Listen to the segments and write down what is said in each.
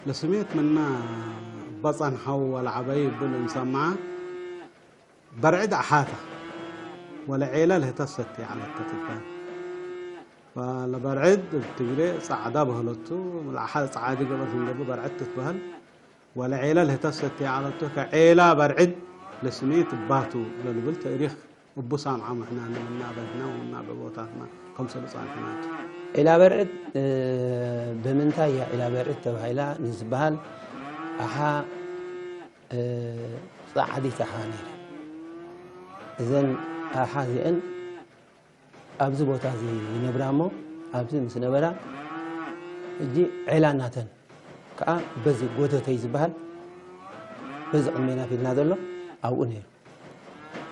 ለስሜት ምና ባጻን ሓው ዋላ ዓባይ ይብል እንሰምዓ። በርዕድ ኣሓታ ወለ ዔላ ለህተሰት ያዕለተ ትባል። ለበርዕድ እብ ትግሬ ጻዕዳ በህለቱ፣ ለኣሓ ጻዕዲ ገበር ክንገቡ በርዕድ ትትበህል። ወለ ዔላ ለህተሰት ያዕለቱ ከዔላ በርዕድ ለስሜት ባቱ ለልብል ተእሪኽ እቡ ሳምዓ ምሕና ንምናበልና ወምናበ ቦታትና ከምሰሉ ጻንሕናቱ። ዒላ በርዕድ፣ እ፣ ብምንታይ እያ ዒላ በርዕድ ተባሂላ ንዝበሃል ኣሓ፣ እ፣ ጸዓዲት ኣሓ ነይረ። እዘን ኣሓ እዚአን ኣብዚ ቦታ እዚ ይነብራ እሞ ኣብዚ ምስ ነበራ ሕጂ ዒላ ናተን ከኣ በዚ ጎተተይ ዝበሃል በዚ ቅድሜና ፊትና ዘሎ ኣብኡ ነይሩ።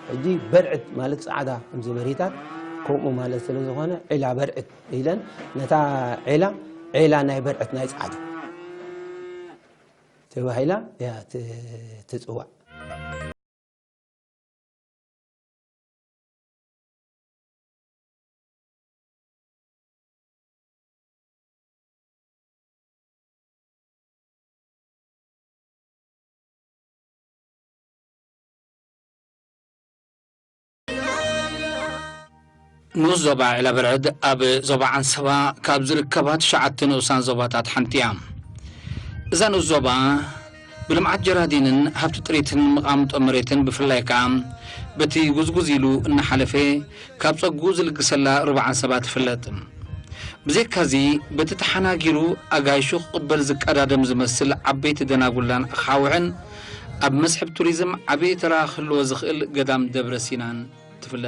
ሕጂ በርዕድ ማለት ጻዕዳ ከምዚ በሪታት ከምኡ ማለት ስለ ዝኾነ ዒላ በርዕድ ኢለን ነታ ዒላ ዒላ ናይ በርዕድ ናይ ጻዕዳ ተባሂላ እያ ት-፣ ትጽዋዕ። ንኡስ ዞባ ዒላ በርዕድ ኣብ ዞባ ዓንሰባ ካብ ዝርከባ ትሽዓተ ንኡሳን ዞባታት ሓንቲ እያ። እዛ ንኡስ ዞባ ብልምዓት ጀራዲንን ሃብቲ ጥሪትን መቓምጦ መሬትን ብፍላይ ከኣ በቲ ጉዝጉዝ ኢሉ እናሓለፈ ካብ ጸጉኡ ዝልግሰላ ሩባ ዓንሰባ ትፍለጥ። ብዘይካዚ በቲ ተሓናጊሩ ኣጋይሹ ክቕበል ዝቀዳደም ዝመስል ዓበይቲ ደናጉላን ኣኻውሕን ኣብ መስሕብ ቱሪዝም ዓብዪ ተራ ክህልዎ ዝኽእል ገዳም ደብረ ሲናን ትፍለጥ።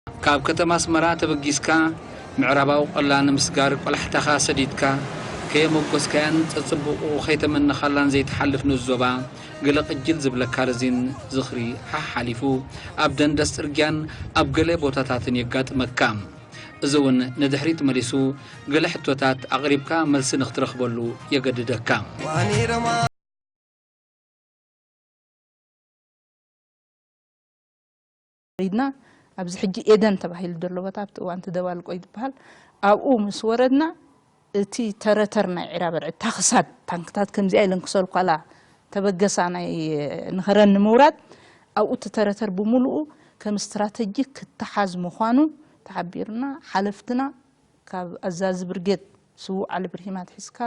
ካብ ከተማ ኣስመራ ተበጊስካ ምዕራባዊ ቆላ ንምስጋር ቆላሕታኻ ሰዲድካ ከየመጎስካያን ጸጽቡቑ ከይተመነኻላን ዘይትሓልፍ ንኡስ ዞባ፣ ገለ ቅጅል ዝብለካ ረዚን ዝኽሪ ሓሓሊፉ ኣብ ደንደስ ጽርግያን ኣብ ገለ ቦታታትን የጋጥመካ። እዚ እውን ንድሕሪት መሊሱ ገለ ሕቶታት ኣቕሪብካ መልሲ ንኽትረኽበሉ የገድደካ። ከይድና ኣብዚ ሕጂ ኤደን ተባሂሉ ዘሎ ቦታ ኣብቲ እዋን እቲ ደባልቆ እዩ ዝበሃል። ኣብኡ ምስ ወረድና እቲ ተረተር ናይ ዒራ በርዒ ታኽሳድ ታንክታት ከምዚኣ ኢለን ክሰልኳላ ተበገሳ ናይ ንኸረን ንምውራድ ኣብኡ እቲ ተረተር ብምሉኡ ከም ስትራተጂ ክተሓዝ ምዃኑ ተሓቢሩና ሓለፍትና ካብ ኣዛዚ ብርጌድ ስዉእ ዓሊ ብርሂም ኣትሒዝካ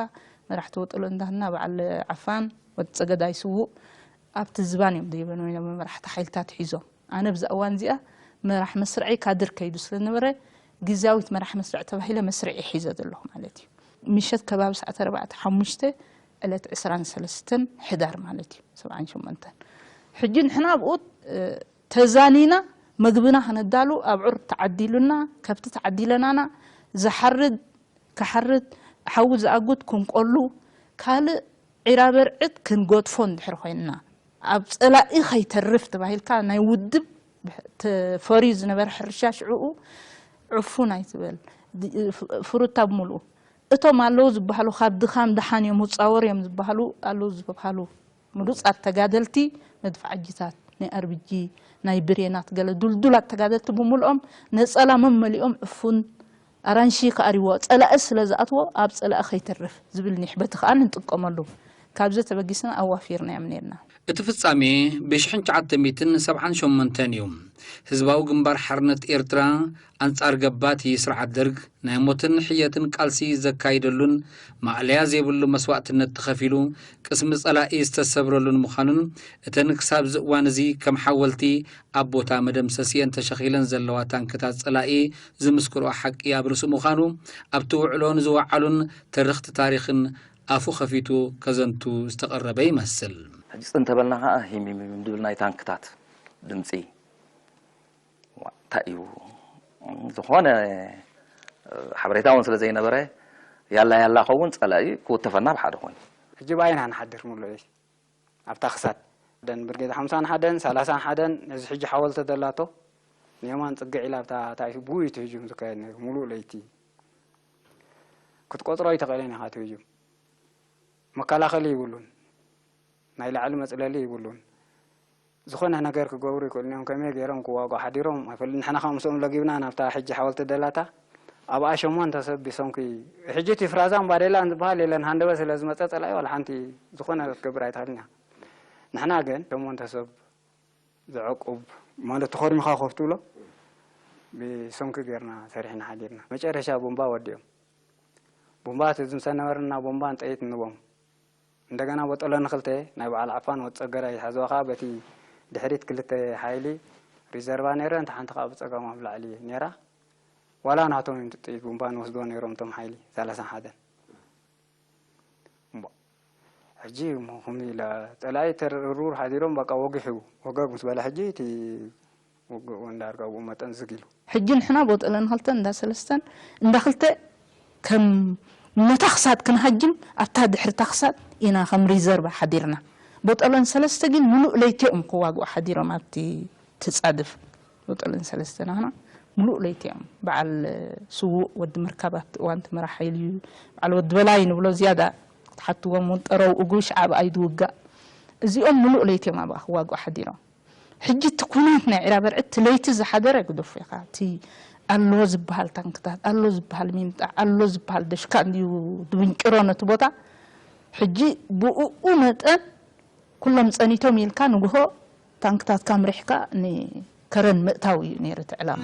መራሕቲ ወጠሎ እንዳህና በዓል ዓፋን ወዲ ጸገዳይ ስዉእ ኣብቲ ዝባን እዮም ደይበን ወይ መራሕቲ ሓይልታት ሒዞም። ኣነ ብዛ እዋን እዚኣ መራሕ መስርዐይ ካድር ከይዱ ስለ ነበረ ግዝያዊት መራሕ መስርዕ ተባሂለ መስርዒ ሒዘ ዘለኹ ማለት እዩ። ምሸት ከባቢ ሰዓት ኣርባዕተ ሓሙሽተ ዕለት ዕስራን ሰለስተን ሕዳር ማለት እዩ ሰብዓን ሸሞንተን። ሕጂ ንሕና ኣብኡ ተዛኒና መግብና ከነዳሉ ኣብዑር ተዓዲሉና ከብቲ ተዓዲለናና ዝሓርድ ክሓርድ ሓዊ ዝኣጉት ክንቆሉ ካልእ ዒራ በርዕድ ክንገድፎ እንድሕር ኮይንና ኣብ ጸላኢ ከይተርፍ ተባሂልካ ናይ ውድብ ተፈርዩ ዝነበረ ሕርሻ ሽዕኡ ዕፉን ኣይትበል ፍሩታ ብምልኡ እቶም ኣለዉ ዝበሃሉ ካብ ድኻም ደሓን እዮም ውፃወር እዮም ዝበሃሉ ኣለዉ ዝበሃሉ ምሩፃት ተጋደልቲ መድፍዓጂታት ናይ ኣርብጂ ናይ ብሬናት ገለ ዱልዱላት ተጋደልቲ ብምልኦም ነፀላ መመሊኦም ዕፉን ኣራንሺ ክኣርይዎ ፀላኢ ስለ ዝኣትዎ ኣብ ፀላኢ ከይተርፍ ዝብል ኒሕበቲ ከዓ ንጥቀመሉ። ካብዚ ተበጊስና ኣዋፊርናዮም ነርና። እቲ ፍጻሜ ብሽሕን ትሽዓተ ሚእትን ሰብዓን ሸሞንተን እዩ። ህዝባዊ ግንባር ሓርነት ኤርትራ ኣንጻር ገባቲ ስርዓት ደርግ ናይ ሞትን ሕየትን ቃልሲ ዘካይደሉን ማእለያ ዘይብሉ መስዋእትነት ተኸፊሉ ቅስሚ ጸላኢ ዝተሰብረሉን ምዃኑን እተን ክሳብ እዚ እዋን እዚ ከም ሓወልቲ ኣብ ቦታ መደምሰሲአን ተሸኺለን ዘለዋ ታንክታት ጸላኢ ዝምስክርኦ ሓቂ ኣብ ርእሲ ምዃኑ ኣብቲ ውዕሎ ንዝወዓሉን ተረኽቲ ታሪኽን ኣፉ ከፊቱ ከዘንቱ ዝተቐረበ ይመስል። ሕጂ ጽን ተበልና ከኣ ሂም ሂም ሂም ድብል ናይ ታንክታት ድምጺ። ዋ፣ እንታይ እዩ? ዝኾነ ሓበሬታ እውን ስለ ዘይነበረ ያላ ያላ ኸውን ጸላኢ ክውተፈና ብሓደ ኮይኑ። ሕጂ ብኣይና ንሓድር ምሉእ እዩ። ኣብታ ክሳድ ደን ብርጌድ ሓምሳን ሓደን ሰላሳን ሓደን ነዚ ሕጂ ሓወልቲ ዘላቶ ንየማን ጽግዕ ኢላ ኣብታ ታይፍ ብኡ እዩ እቲ ህጁም ዝካየድ ነይሩ። ሙሉእ ለይቲ ክትቆጽሮ ኣይትኽእልን ኢኻ እቲ ህጁም። መከላኸሊ ይብሉን፣ ናይ ላዕሊ መጽለሊ ይብሉን። ዝኾነ ነገር ክገብሩ ይኽእሉን እዮም። ከመይ ገይሮም ክዋግኡ ሓዲሮም ኣይፈልጥ። ንሕና ከዓ ምስኦም ለጊብና ናብታ ሕጂ ሓወልቲ ደላታ ኣብኣ ሸሞንተ ሰብ ብሰንኪ ሕጂ እቲ ፍራዛን ባዴላን ዝበሃል የለን። ሃንደበት ስለ ዝመጸ ጸላኢ ዋላ ሓንቲ ዝኾነ ክትገብር ኣይትኽእልን እያ። ንሕና ግን ሸሞንተ ሰብ ዘዕቁብ ማለት ተኸርሚኻ ኮፍ ትብሎ ብሰንኪ ጌርና ሰሪሕና ሓዲርና። መጨረሻ ቡምባ ወዲኦም። ቡምባ እቲ ዝምሰ ነበርና ቡምባን ጥይት ንቦም። እንደገና ቦጠሎ ንኽልተ ናይ በዓል ዓፋን ወድ ጸገራ ይሓዝዋ ከኣ በቲ ድሕሪት ክልተ ሓይሊ ሪዘርቫ ነይረን፣ እታ ሓንቲ ከኣ ብጸጋም ኣብ ላዕሊ ነይራ። ዋላ ናቶም እዮም ጥይት ቡምባ ንወስዶ ነይሮም እቶም ሓይሊ ሰላሳን ሓደን። እምቧ። ሕጂ እሞ ከምዚ ኢለ ጸላኢ ተርሩር ሓዲሮም በቃ ወጊሑ ወገግ ምስ በለ ሕጂ እቲ ውግእ እውን ዳርጋ ብኡ መጠን ዝግ ኢሉ። ሕጂ ንሕና ቦጠለን ክልተን እንዳ ሰለስተን እንዳ ክልተ ከም ነታ ክሳድ ክንሃጅም ኣብታ ድሕርታ ክሳድ ኢና ከም ሪዘርቭ ሓዲርና። ቦጠለን ሰለስተ ግን ምሉእ ለይቲ እዮም ክዋግኡ ሓዲሮም ኣብቲ ትጻድፍ። ቦጠለን ሰለስተ ናህና ምሉእ ለይቲ እዮም። በዓል ስዉእ ወዲ መርካብ ኣብቲ እዋን እቲ መራሕ ሓይሊ እዩ። በዓል ወዲ በላይ ንብሎ ዝያዳ ክትሓትዎም እውን ጠረው እጉሽ ዓብ ኣይድውጋእ። እዚኦም ምሉእ ለይቲ እዮም ኣብኣ ክዋግኡ ሓዲሮም። ሕጂ እቲ ኩናት ናይ ዒራ በርዕድ እቲ ለይቲ ዝሓደረ ግደፎ ኢኻ። እቲ ኣሎ ዝበሃል ታንክታት፣ ኣሎ ዝበሃል ሚምጣ፣ ኣሎ ዝበሃል ደሽካ እንድዩ ድብንጭሮ ነቲ ቦታ። ሕጂ ብእኡ መጠን ኩሎም ጸኒቶም ኢልካ ንግሆ ታንክታትካ ኣምሪሕካ ንከረን ምእታው እዩ ነይሩ እቲ ዕላማ።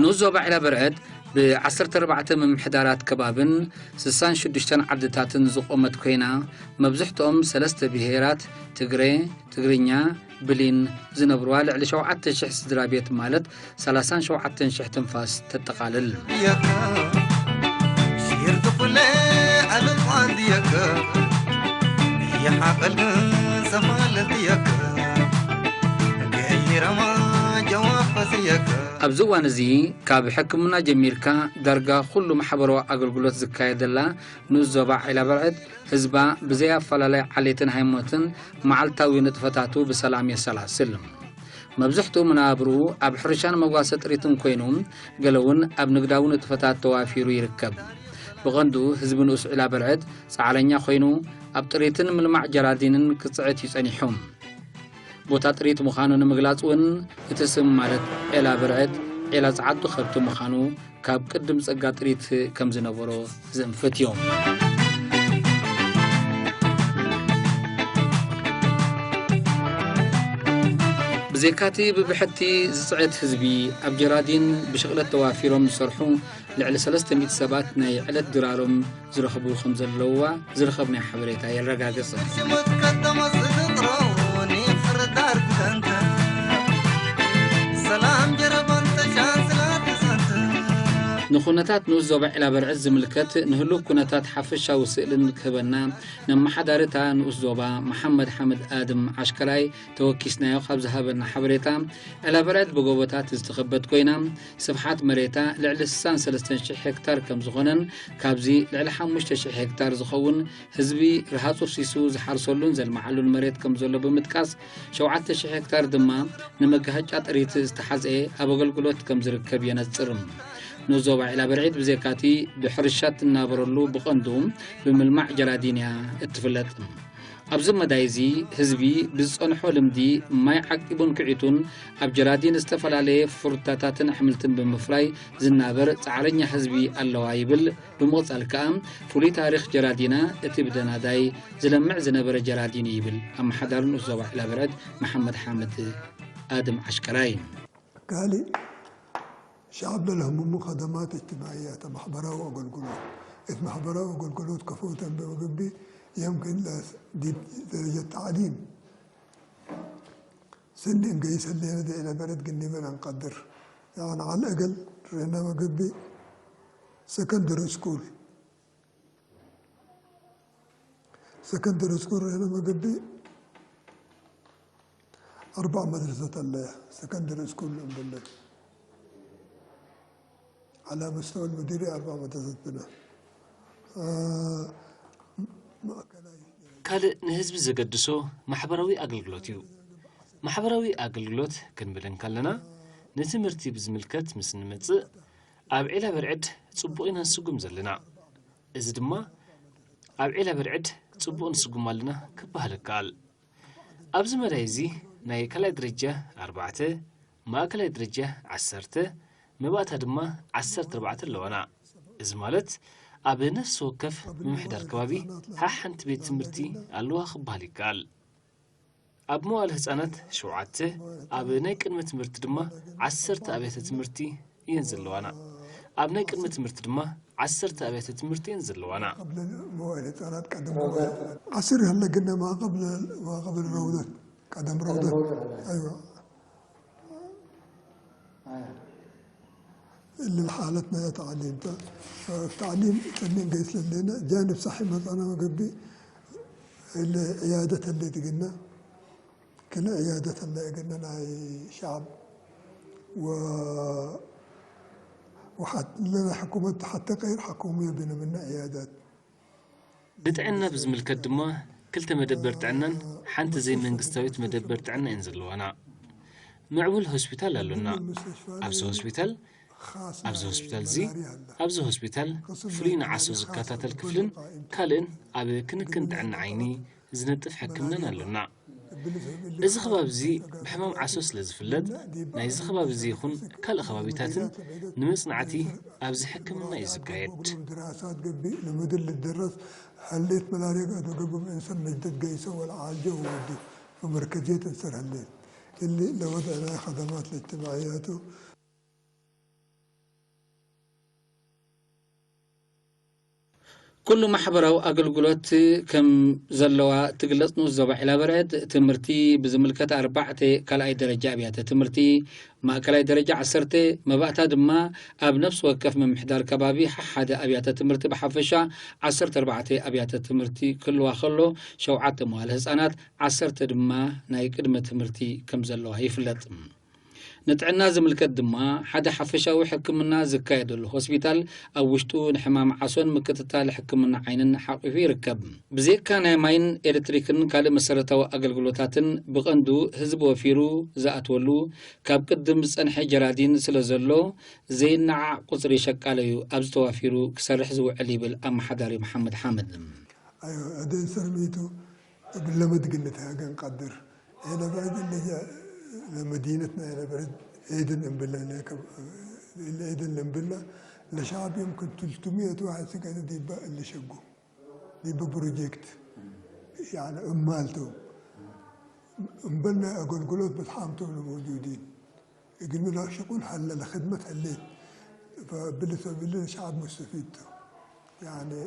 ንኡስ ዞባ ዒላ በርዕድ ብ ዓሰርተ ኣርባዕተ ምምሕዳራት ከባብን ስሳን ሽዱሽተን ዓድታትን ዝቖመት ኮይና፣ መብዝሕትኦም ሰለስተ ብሄራት፣ ትግረ፣ ትግርኛ፣ ብሊን፣ ዝነብርዋ ልዕሊ ሸውዓተ ሽሕ ስድራ ቤት ማለት ሰላሳን ሸውዓተን ሽሕ ትንፋስ ተጠቓልል። ኣብዚ እዋን እዚ ካብ ሕክምና ጀሚርካ ዳርጋ ኩሉ ማሕበራዊ ኣገልግሎት ዝካየደላ ንኡስ ዞባ ዒላ በርዕድ ህዝባ ብዘይ ኣፈላላይ ዓሌትን ሃይማኖትን መዓልታዊ ንጥፈታቱ ብሰላም የሰላስል። መብዝሕትኡ መነባብርኡ ኣብ ሕርሻን መጓሰ ጥሪትን ኮይኑ ገለ እውን ኣብ ንግዳዊ ንጥፈታት ተዋፊሩ ይርከብ። ብቐንዱ ህዝቢ ንኡስ ዒላ በርዕድ ጻዕረኛ ኮይኑ ኣብ ጥሪትን ምልማዕ ጀራዲንን ክጽዕት እዩ ጸኒሑ። ቦታ ጥሪት ምዃኑ ንምግላጽ እውን እቲ ስም ማለት ዔላ ብርዕድ ዔላ ጸዓዱ ከብቲ ምዃኑ ካብ ቅድም ጸጋ ጥሪት ከም ዝነበሮ ዝእንፍት እዩ። ብዘይካቲ ብብሕቲ ዝጽዕት ህዝቢ ኣብ ጀራዲን ብሽቕለት ተዋፊሮም ዝሰርሑ ልዕሊ ሰለስተ ሚእቲ ሰባት ናይ ዕለት ድራሮም ዝረኽቡ ከም ዘለውዋ ዝረኸብናዮ ሓበሬታ የረጋግጽ። ንኹነታት ንኡስ ዞባ ዒላ በርዕድ ዝምልከት ንህሉው ኩነታት ሓፈሻዊ ስእልን ክህበና ነመሓዳሪ እታ ንኡስ ዞባ መሓመድ ሓምድ ኣድም ዓሽከራይ ተወኪስናዮ ካብ ዝሃበና ሓበሬታ፣ ዕላበርዕድ ብጎቦታት ዝተኸበት ኮይና፣ ስፍሓት መሬታ ልዕሊ ስሳን ሰለስተን ሽሕ ሄክታር ከም ዝኾነን፣ ካብዚ ልዕሊ ሓሙሽተ ሽሕ ሄክታር ዝኸውን ህዝቢ ርሃጹ ፍሲሱ ዝሓርሰሉን ዘልምዓሉን መሬት ከም ዘሎ ብምጥቃስ፣ ሸውዓተ ሽሕ ሄክታር ድማ ንመጋሃጫ ጥሪት ዝተሓዝኤ ኣብ ኣገልግሎት ከም ዝርከብ የነጽር። ንዞባ ዒላበርዒድ ብዘይካቲ ብሕርሻ እትናበረሉ ብቐንዱ ብምልማዕ ጀራዲን እያ እትፍለጥ። ኣብዚ መዳይ እዚ ህዝቢ ብዝጸንሖ ልምዲ ማይ ዓቂቡን ክዒቱን ኣብ ጀራዲን ዝተፈላለየ ፍሩታታትን ኣሕምልትን ብምፍራይ ዝናበር ጻዕረኛ ህዝቢ ኣለዋ ይብል። ብምቕጻል ከኣ ፍሉይ ታሪኽ ጀራዲና እቲ ብደናዳይ ዝለምዕ ዝነበረ ጀራዲን እዩ ይብል ኣመሓዳሪ ንኡስ ዞባ ዒላበርዕድ መሓመድ ሓምድ ኣድም ዓሽከራይ። ካልእ ሻዕብ ለለህምሙ ከደማት እጅትማዕያተ ማሕበራዊ ኣገልግሎት እት ማሕበራዊ ኣገልግሎት ከፈውተን ብምግቢ የምክን ለስ ዲብ ደረጀት ተዕሊም ስኒ እንገይሰሌነ ደኢነ በረድ ግኒበን ኣንቀድር ያዕን ዓል እግል ሬነ ምግቢ ሰከንደሪ ስኩል ሰከንደሪ ስኩል ርኢና መገቢ ኣርባዕ መድረሰት ኣለያ። ሰከንደሪ ስኩል ንብለይ ዓላ መስተወል ሙዲሪ ኣርባዕ መድረሰት ብና ማእከላይ ካልእ ንህዝቢ ዘገድሶ ማሕበራዊ ኣገልግሎት እዩ። ማሕበራዊ ኣገልግሎት ክንብል እንከለና ንትምህርቲ ብዝምልከት ምስ ንመጽእ ኣብ ዒላ በርዕድ ጽቡቕ ኢና ንስጉም ዘለና። እዚ ድማ ኣብ ዒላ በርዕድ ጽቡቕ ንስጉም ኣለና ክበሃል ይከኣል። ኣብዚ መዳይ እዚ ናይ ካልኣይ ደረጃ ኣርባዕተ፣ ማእከላይ ደረጃ ዓሰርተ፣ መባእታ ድማ ዓሰርተ ኣርባዕተ ኣለዋና። እዚ ማለት ኣብ ነፍሲ ወከፍ ምምሕዳር ከባቢ ሓሓንቲ ቤት ትምህርቲ ኣለዋ ክበሃል ይከኣል። ኣብ መዋእለ ህጻናት ሸውዓተ፣ ኣብ ናይ ቅድመ ትምህርቲ ድማ ዓሰርተ ኣብያተ ትምህርቲ እየን ዘለዋና። ኣብ ናይ ቅድመ ትምህርቲ ድማ ዓሰርተ ኣብያተ ትምህርቲ እየን ዘለዋና። قبل المواد الحضانات قدم عصر هلا قلنا ما قبل ما قبل الروضة قدم روضة أيوة اللي حالتنا يا تعليم التعليم تنين قيس لنا جانب صحي مثلا قبي اللي عيادة اللي تقلنا كل عيادة اللي قلنا لاي شعب و وحتى لنا حكومة حتى غير حكومية بنا منا عيادات ንጥዕና ብዝምልከት ድማ ክልተ መደበር ጥዕናን ሓንቲ ዘይመንግስታዊት መደበር ጥዕና እየን ዘለዋና። ምዕቡል ሆስፒታል ኣሎና። ኣብዚ ሆስፒታል ኣብዚ ሆስፒታል እዚ ኣብዚ ሆስፒታል ፍሉይ ንዓሶ ዝከታተል ክፍልን ካልእን ኣብ ክንክን ጥዕና ዓይኒ ዝነጥፍ ሕክምናን ኣሎና። እዚ ከባቢ እዚ ብሕማም ዓሶ ስለ ዝፍለጥ ናይዚ ከባቢ እዚ ይኹን ካልእ ከባቢታትን ንመጽናዕቲ ኣብዚ ሕክምና እዩ ዝካየድ። ድራሳት ገቢ ንምድር ልደረስ ሕሌት መላርያ ገቢ እንሰር መጅደት ገይሰ ወልዓልጀ ወዲ ወመርከዝየት እንሰር ሕሌት اللي لوضعنا خدمات الاجتماعيات ኩሉ ማሕበራዊ ኣገልግሎት ከም ዘለዋ እትግለጽ ንኡስ ዞባ ዒላበርዕድ ትምህርቲ ብዝምልከት ኣርባዕተ ካልኣይ ደረጃ ኣብያተ ትምህርቲ፣ ማእከላይ ደረጃ ዓሰርተ፣ መባእታ ድማ ኣብ ነፍሲ ወከፍ ምምሕዳር ከባቢ ሓሓደ ኣብያተ ትምህርቲ ብሓፈሻ ዓሰርተ ኣርባዕተ ኣብያተ ትምህርቲ ክህልዋ ከሎ ሸውዓተ መዋለ ህጻናት ዓሰርተ ድማ ናይ ቅድመ ትምህርቲ ከም ዘለዋ ይፍለጥ። ንጥዕና ዝምልከት ድማ ሓደ ሓፈሻዊ ሕክምና ዝካየደሉ ሆስፒታል ኣብ ውሽጡ ንሕማም ዓሶን ምክትታል ሕክምና ዓይንን ሓቂፉ ይርከብ። ብዘይካ ናይ ማይን ኤሌክትሪክን ካልእ መሰረታዊ ኣገልግሎታትን ብቐንዱ ህዝቢ ወፊሩ ዝኣትወሉ ካብ ቅድም ዝጸንሐ ጀራዲን ስለ ዘሎ ዘይነዓዕ ቁጽሪ ሸቃለዩ ኣብዚ ተዋፊሩ ክሰርሕ ዝውዕል ይብል ኣመሓዳሪ መሓመድ ሓመድ። أيوة أدين سرميتو بلمد قلتها قن قدر إلى بعد اللي جاء لمدينتنا إلى بعد عيدن أمبلا لك عيدن أمبلا لشعب يمكن ثلاثمية واحد سكن ديبا اللي شقوا ديبا بروجيكت يعني أمالتو أمبلنا أقول قلوب بتحامتو موجودين يقول له شكون حل لخدمة حليت فبالنسبة لنا شعب مستفيد يعني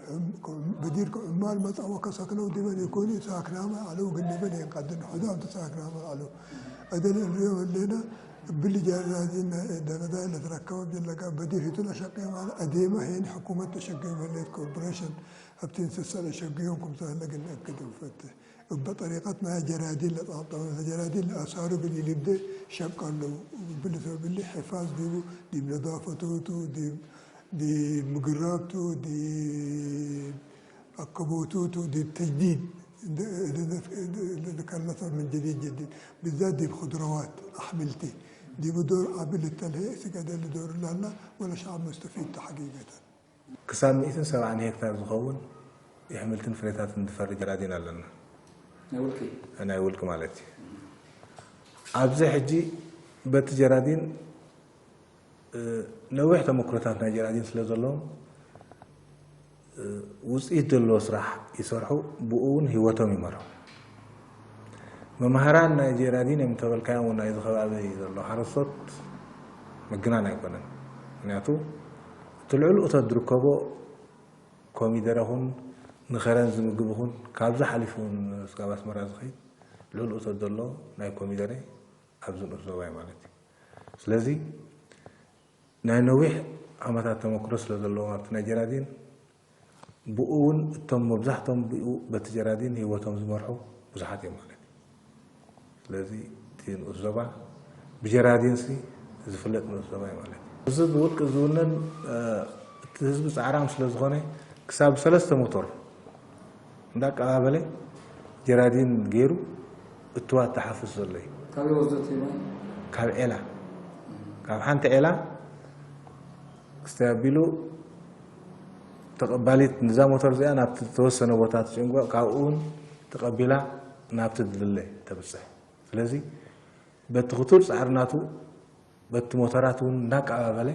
بدير عمال مطعم وكسكنوا دمن يكوني ساكنة ما علو قلنا بني قدن حدام تساكنة ما علو أدل اليوم الليلة باللي جاي لازم درجة اللي تركب جل قام بدير هتنا شقي مع أديمة هين حكومة تشقي مليت كوربريشن هبتين سلسلة شقيهم كم سهل قلنا أكدوا فته بطريقتنا جرادين لطابطة جرادين لأسارو قلي لبدي شقا له باللي باللي حفاظ دي دي بنظافته تو دي دي مقرابته دي أكبوتوتو دي بتجديد ذكرنا من جديد جديد بالذات دي بخضروات أحملتي دي بدور قابل التلهي سكاد اللي دور لنا ولا شعب مستفيد حقيقة ክሳብ ሚእትን ሰብዓን ሄክታር ዝኸውን የሕምልትን ፍሬታትን ዝፈሪ ጀራዲን ኣለና። ናይ ውልቂ ናይ ውልቂ ማለት እዩ። ኣብዚ ሕጂ በቲ ጀራዲን ነዊሕ ተመክሮታት ናይ ጀራዲን ስለ ዘለዎም ውፅኢት ዘለዎ ስራሕ ይሰርሑ፣ ብኡ እውን ህይወቶም ይመርሑ። መምሃራን ናይ ጀራዲን እዮም እንተበልካዮም እውን ናይዚ ከባቢ ዘሎ ሓረስቶት ምግናን ኣይኮነን። ምክንያቱ እቲ ልዑል እቶት ዝርከቦ ኮሚደረ ኹን ንኸረን ዝምግብ ኹን ካብዚ ሓሊፉ እውን እስካብ ኣስመራ ዝኸይድ ልዑል እቶት ዘሎ ናይ ኮሚደረ ኣብዚ ንኡስ ዞባ እዩ ማለት እዩ። ስለዚ ናይ ነዊሕ ዓመታት ተመክሮ ስለ ዘለዎም ኣብቲ ናይ ጀራዲን ብኡ እውን እቶም መብዛሕቶም ብኡ በቲ ጀራዲን ህይወቶም ዝመርሑ ብዙሓት እዮም ማለት እዩ። ስለዚ እቲ ንኡስ ዞባ ብጀራዲንሲ ዝፍለጥ ንኡስ ዞባ እዩ ማለት እዩ። እዚ ብውልቂ ዝውነን እቲ ህዝቢ ፃዕራም ስለ ዝኾነ ክሳብ ሰለስተ ሞቶር እንዳቀባበለ ጀራዲን ገይሩ እትዋት ተሓፍስ ዘሎ እዩ። ካበይ ወስዶ እቲ ማይ? ካብ ዔላ፣ ካብ ሓንቲ ዔላ ክስተይ ኣቢሉ ተቐባሊት ንዛ ሞተር እዚኣ ናብቲ ዝተወሰነ ቦታ ትጭንጎ፣ ካብኡ እውን ተቐቢላ ናብቲ ድልለ ተብፅሕ። ስለዚ በቲ ክቱር ፃዕሪ ናቱ በቲ ሞተራት እውን እናቀባበለ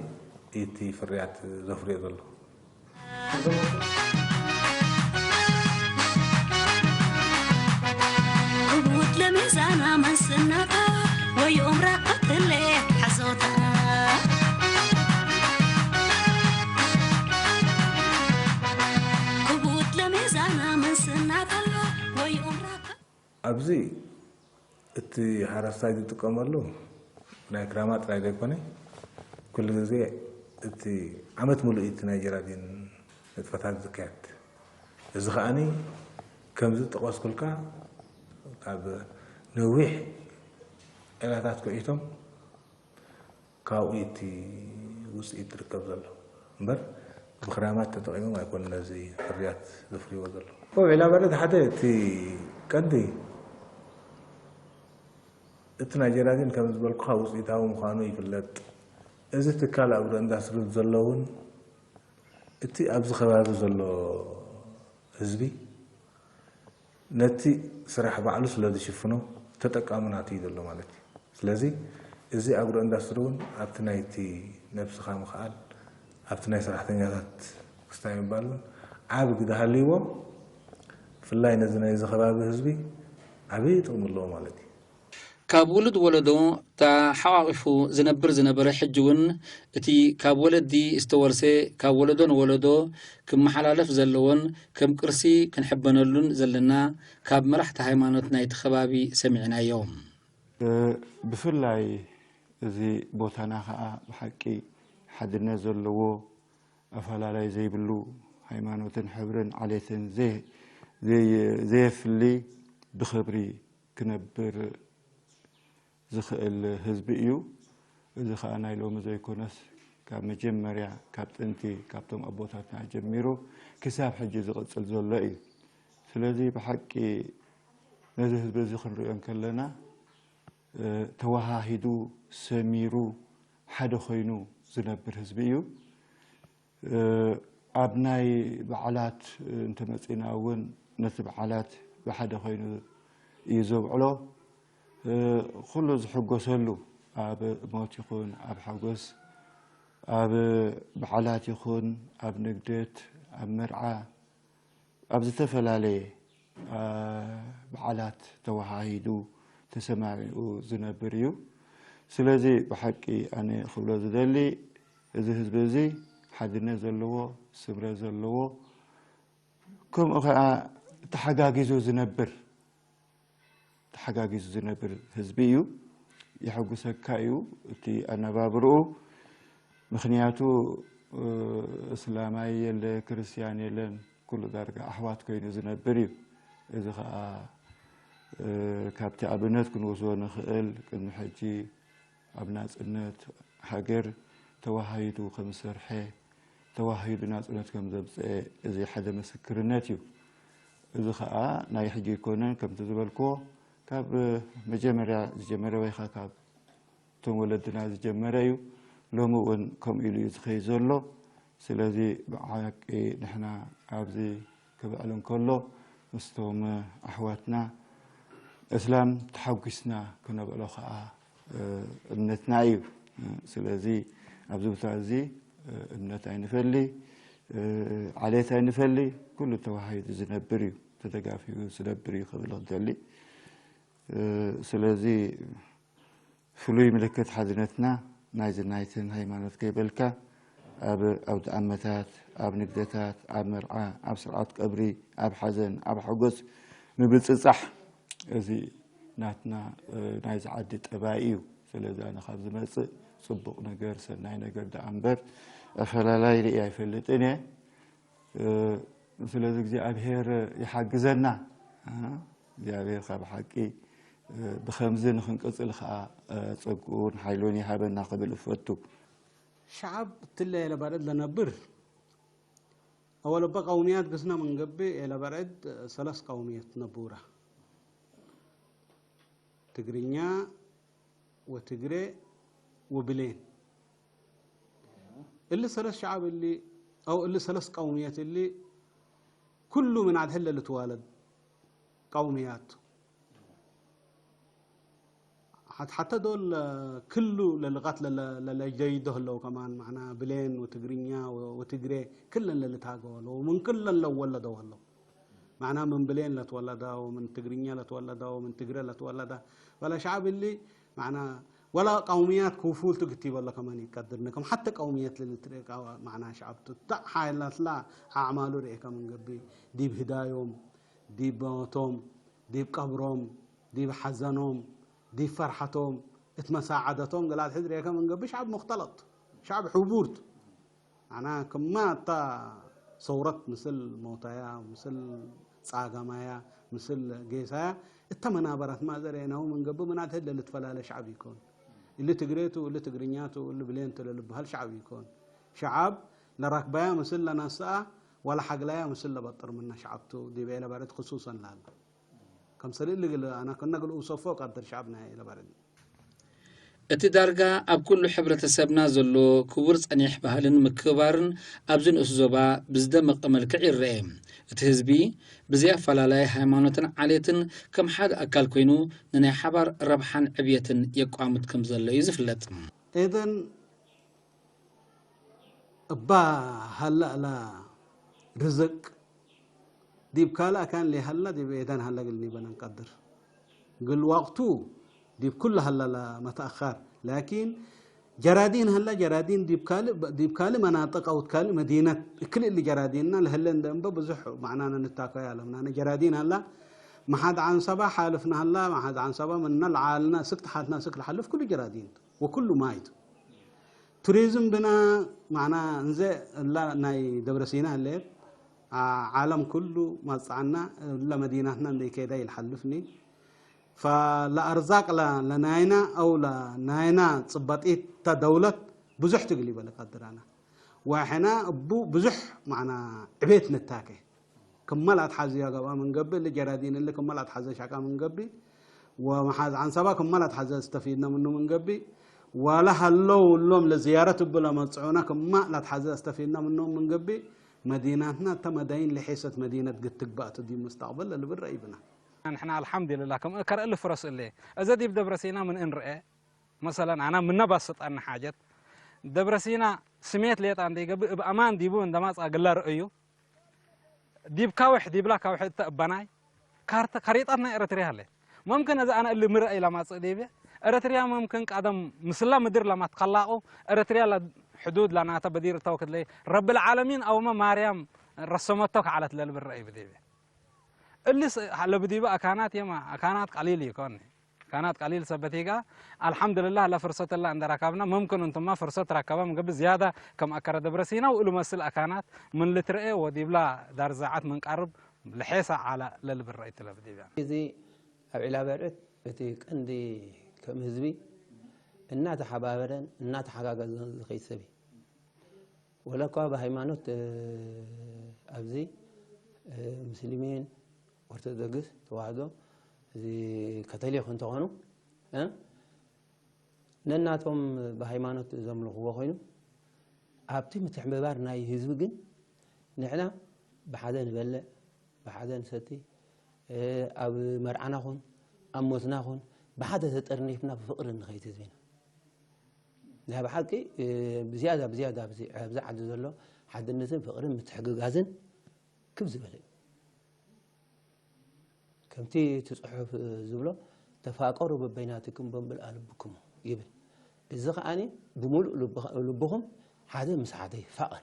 እቲ ፍርያት ዘፍርዮ ዘሎ። ክቡት ለሚዛና መንስናታ ወይ ኡምራ ቀትለ ሓዞታ ክቡት ለሚዛና መንስናታ ወይ ኡምራ ኣብዚ እቲ ሓረስታይ ዝጥቀመሉ ናይ ክራማ ጥራይ ዘይኮነ፣ ኩሉ ግዜ እቲ ዓመት ሙሉእ እቲ ናይ ጀራዲን ንጥፈታት ዝካየድ። እዚ ከኣኒ ከምዚ ጠቐስኩልካ ካብ ነዊሕ ዒላታት ኩዒቶም ካብኡ እቲ ውፅኢት ዝርከብ ዘሎ እምበር ብክራማት ተጠቒሞም ኣይኮኑን ነዚ ፍርያት ዘፍርይዎ ዘለዉ። ዒላ በረድ ሓደ እቲ ቀንዲ እቲ ናይ ጀራዲን ከም ዝበልኩኻ ውፅኢታዊ ምዃኑ ይፍለጥ። እዚ ትካል ኣግሮ ኢንዳስትሪ ዘሎ እውን እቲ ኣብዚ ከባቢ ዘሎ ህዝቢ ነቲ ስራሕ ባዕሉ ስለ ዝሽፍኖ ተጠቃሚ ናቱ እዩ ዘሎ ማለት እዩ። ስለዚ እዚ ኣግሮ ኢንዳስትሪ እውን ኣብቲ ናይቲ ነብስኻ ምኽኣል ኣብቲ ናይ ሰራሕተኛታት ክስታይ ምባል እውን ዓቢ ግደ ሃልይዎ ብፍላይ ነዚ ናይዚ ከባቢ ህዝቢ ዓቢ ጥቕሚ ኣለዎ ማለት እዩ። ካብ ውሉድ ወለዶ ተሓቋቒፉ ዝነብር ዝነበረ ሕጂ እውን እቲ ካብ ወለዲ ዝተወርሰ ካብ ወለዶ ንወለዶ ክመሓላለፍ ዘለዎን ከም ቅርሲ ክንሕበነሉን ዘለና ካብ መራሕቲ ሃይማኖት ናይቲ ከባቢ ሰሚዕናዮ። ብፍላይ እዚ ቦታና ከዓ ብሓቂ ሓድነት ዘለዎ ኣፈላላይ ዘይብሉ ሃይማኖትን ሕብርን ዓሌትን ዘየፍሊ ብኽብሪ ክነብር ዝኽእል ህዝቢ እዩ። እዚ ኸኣ ናይ ሎሚ ዘይኮነስ ካብ መጀመርያ ካብ ጥንቲ ካብቶም ኣቦታትና ጀሚሩ ክሳብ ሕጂ ዝቕጽል ዘሎ እዩ። ስለዚ ብሓቂ ነዚ ህዝቢ እዚ ክንሪኦ እንከለና ተወሃሂዱ ሰሚሩ ሓደ ኮይኑ ዝነብር ህዝቢ እዩ። ኣብ ናይ በዓላት እንተመፂና እውን ነቲ በዓላት ብሓደ ኮይኑ እዩ ዘብዕሎ። ኩሉ ዝሕጎሰሉ ኣብ ሞት ይኹን ኣብ ሓጎስ ኣብ በዓላት ይኹን ኣብ ንግደት ኣብ መርዓ ኣብ ዝተፈላለየ በዓላት ተወሃሂዱ ተሰማሚዑ ዝነብር እዩ። ስለዚ ብሓቂ ኣነ ክብሎ ዝደሊ እዚ ህዝቢ እዚ ሓድነት ዘለዎ ስምረት ዘለዎ ከምኡ ከዓ ተሓጋጊዙ ዝነብር ተሓጋጊዙ ዝነብር ህዝቢ እዩ። የሐጉሰካ እዩ እቲ ኣነባብርኡ። ምኽንያቱ እስላማይ የለ ክርስትያን የለን ኩሉ ዳርጋ ኣሕዋት ኮይኑ ዝነብር እዩ። እዚ ከዓ ካብቲ ኣብነት ክንወስዶ ንኽእል ቅድሚ ሕጂ ኣብ ናፅነት ሃገር ተወሃሂዱ ከምዝሰርሐ ተወሃሂዱ ናፅነት ከምዘምፀአ እዚ ሓደ ምስክርነት እዩ። እዚ ከዓ ናይ ሕጂ ኣይኮነን ከምቲ ዝበልክዎ ካብ መጀመርያ ዝጀመረ ወይ ከዓ ካብ እቶም ወለድና ዝጀመረ እዩ። ሎሚ እውን ከምኡ ኢሉ እዩ ዝኸይድ ዘሎ። ስለዚ ብሓቂ ንሕና ኣብዚ ክብዕል እንከሎ ምስቶም ኣሕዋትና እስላም ተሓጒስና ክነብዕሎ ከዓ እምነትና እዩ። ስለዚ ኣብዚ ቦታ እዚ እምነት ኣይንፈሊ፣ ዓሌት ኣይንፈሊ፣ ኩሉ ተዋሃሂዱ ዝነብር እዩ፣ ተደጋፊኡ ዝነብር እዩ ክብል ክደሊ። ስለዚ ፍሉይ ምልክት ሓድነትና ናይዚ ናይትን ሃይማኖት ከይበልካ ኣብ ኣውደኣመታት፣ ኣብ ንግደታት፣ ኣብ መርዓ፣ ኣብ ስርዓት ቀብሪ፣ ኣብ ሓዘን፣ ኣብ ሓጎስ ምብጽጻሕ እዚ ናትና ናይዚ ዓዲ ጠባይ እዩ። ስለዚ ኣነ ካብ ዝመጽእ ጽቡቕ ነገር ሰናይ ነገር ደኣ እምበር ኣፈላላይ ርእየ ኣይፈልጥን እየ። ስለዚ እግዚኣብሔር ይሓግዘና። እ፣ እግዚኣብሔር ካብ ሓቂ፣ እ፣ ብኸምዚ ንኽንቅጽል ኸዓ፣ እ፣ ጸግኡን ሓይሉን ይሃበና ክብል እፈቱ። شعب ትለ የለ ባረድ ለነብር أول በ ቀውምያት ግስና መንገቢ የለ ባረድ ሰለስ ቀውምያት ነቡራ። ትግርኛ ወትግሬ ወብሌን። እሊ ሰለስ ሸዓብ እሊ፣ ኣው እሊ ሰለስ ቀውምያት እሊ፣ ኩሉ ምን ዓድ ህለ ልትዋለድ ቀውምያት። ሓት-፣ ሓተ ዶል ክሉ ለልቓት ለለ-፣ ለለጀይዶ ህለው ከማን፣ ማዕና ብሌን ወትግርኛ ወ-፣ ወትግሬ ክለን ለልታገው ኣለዉ። ምን ክለን ለወለደው ኣለዉ። ማዕና ምን ብሌን ለትወለዳ ወምን ትግርኛ ለትወለዳ ወምን ትግረ ለትወለዳ። ወላ ሸዓብ እሊ ማዕና ወላ ቀውምያት ክፉል ትግቲ በሎ ከማን ይቀድርነ። ከም ሓተ ቀውምያት ለልትርኢ ቃ-፣ ማዕና ሸዓብ ትታእ ሓይላትላ ኣዕማሉ ርኤ ከም እንገቢ ዲብ ህዳዮም፣ ዲብ ሞቶም፣ ዲብ ቀብሮም፣ ዲብ ሓዘኖም፣ ዲብ ፈርሓቶም፣ እት መሳዓደቶም ገለ ኣትሕዝ ርኤ ከም እንገቢ ሸዓብ ሙክተለጥ፣ ሸዓብ ሕቡርት። ኣና ክማ እታ ሰውረት ምስል ሞታያ፣ ምስል ጻጋማያ፣ ምስል ጌሳያ፣ እተ መናበራት ማ ዘርኤናሁ መንገቢ ምናት ህለ ልትፈላለ ሸዓብ ይኮን። እሊ ትግሬቱ፣ እሊ ትግርኛቱ፣ እሊ ብሌንቱ ለልበሃል ሸዓብ ይኮን። ሸዓብ ለራክባያ ምስል ለነስኣ፣ ወላ ሓግላያ ምስል ለበጥር ምና ሸዓብቱ፣ ዲብ ኤለ ባረት ክሱሰን ላለ። ከም ሰልእ ልግል ኣና ከነግል ውሰፎ ቀድር ሸዓብና ኤለ ባረት። እቲ ዳርጋ ኣብ ኩሉ ሕብረተሰብና ዘሎ ክቡር ጸኒሕ ባህልን ምክብባርን ኣብዚ ንኡስ ዞባ ብዝደመቐ መልክዕ ይረኤ። እቲ ህዝቢ ብዘይ ኣፈላላይ ሃይማኖትን ዓሌትን ከም ሓደ ኣካል ኮይኑ ንናይ ሓባር ረብሓን ዕብየትን የቋምት ከም ዘሎ እዩ ዝፍለጥ። ኤደን እባ ሃላ እላ ርዝቅ ዲብ ካልእ ኣካን ለይሃላ ዲብ ኤደን ሃላ ግል ኒበነን ቀድር። ግል ዋቅቱ ዲብ ኩሉ ሃላ ላ መተኣኻር። ላኪን ጀራዲን ሃላ ጀራዲን ዲብ ካልእ፣ ዲብ ካልእ መናጥቅ ኣውት ካልእ መዲነት እክልእ እሊ ጀራዲንና ለህለ እንደ እምበ ብዙሕ ማዕናነ ንታኮያ ኣለምና። ነ ጀራዲን ሃላ መሓድ ዓንሰባ ሓልፍና ሃላ፣ መሓድ ዓንሰባ ምንና ለዓልና ስክ ተሓትና ስክ ለሓልፍ ኩሉ ጀራዲን ወኩሉ ማይቱ። ቱሪዝም ብና ማዕና እንዘ እላ ናይ ደብረ ሲና ህለየት፣ ዓ-፣ ዓለም ኩሉ ማጽዓና እላ መዲናትና እንደ ከይዳ ይልሓልፍኒ። ፈለኣርዛቅ ለ-፣ ለናይና ኣው ለናይና ጽባጢት ታ ደውለት ብዙሕ ትግል ይበለ ቀድራና። ወሕና እቡ ብዙሕ ማዕና ዕቤት ንታከ። ክመል ኣትሓዝያ ገብኣ መንገቢ፣ እሊ ጀራዲን እሊ ክመል ኣትሓዘ ሻቃ መንገቢ፣ ወመሓዝ ዓንሰባ ክመል ኣትሓዘ ዝተፊድና ምኑ መንገቢ፣ ዋላ ሃለው እሎም ለዝያረት እቡ ለመጽዑና ክመል ኣትሓዘ ዝተፊድና ምኑ መንገቢ፣ መዲናትና እተ መዳይን ለሒሰት መዲነት ግትግባእቱ ዲብ ሙስተቅበል ለልብል ረኢብና። ንሕና ኣልሓምዱሊላህ ከም ከርኢ ልፍረስ እለ። እዘ ዲብ ደብረ ሲና ምን እንርኤ፣ መሰለን ኣና ምነ ባስጣና ሓጀት። ደብረ ሲና ስሜት ሌጣ እንደ ይገብእ እብ ኣማን ዲቡ እንደማጻ ግላ ርእዩ። ዲብ ካውሕ ዲብላ ካውሕ እተ እባናይ ካርተ-፣ ካሪጣት ናይ ኤረትርያ ኣለ። መምክን እዚ ኣነ እሊ ምርእ ኢላ ማጽእ ዲቤ። ኤረትርያ መምክን ቀደም ምስላ ምድር ለማትከላቁ ኤረትርያ ላ ሕዱድ ላናተ በዲር እተው ክድለይ ረብል ዓለሚን ኣውመ ማርያም ረሰመቶ ከዓለት ለልብል ረእይ ብዲቤ። እልስ ለብዲበ ኣካናት የማ፣ ኣካናት ቀሊል ይኮን። ኣካናት ቀሊል ሰበት ይጋ፣ ኣልሐምዱልላህ ለፍርሰት ላ እንደረከብና፣ መምክን እንቱማ ፍርሰት ረከበ ምንገብ ዝያዳ ከም ኣከረ ደብረ ሲና ውእሉ መስል ኣካናት ምን ልትረኤ ወዲብላ ዳር ዛዓት ምን ቀርብ ልሔሳ ዓላ ለልብል ረእይት ለብዲበ። እዚ ኣብ ዒላ በርዕት እቲ ቀንዲ ከም ህዝቢ እናተሓባበረን እናተሓጋገዘን ዝኸይድ ሰብ እዩ። ወላ እኳ ብሃይማኖት፣ እ፣ ኣብዚ፣ እ፣ ሙስሊሚን፣ ኦርቶዶክስ ተዋህዶ፣ እዚ ካቶሊክ እንተኾኑ፣ እ፣ ነናቶም ብሃይማኖት ዘምልኽዎ ኮይኑ፣ ኣብቲ ምትሕብባር ናይ ህዝቢ ግን ንሕና ብሓደ ንበልዕ፣ ብሓደ ንሰቲ፣ እ፣ ኣብ መርዓና ኹን፣ ኣብ ሞትና ኹን፣ ብሓደ ተጠርኒፍና ብፍቕሪ ንኸይድ ህዝቢ ኢና። ናይ ብሓቂ፣ እ፣ ብዝያዳ፣ ብዝያዳ ኣብዚ፣ ኣብዚ ዓዲ ዘሎ ሓድነትን ፍቕርን ምትሕግጋዝን ክብ ዝበለ እዩ። ከምቲ እቲ ጽሑፍ፣ እ፣ ዝብሎ፣ "ተፋቀሩ በበይናትኩም በምልኣ ልብኩም" ይብል። እዚ ከኣኒ ብምሉእ ልብኻ-፣ ልብኹም ሓደ ምስ ሓደ ይፋቐር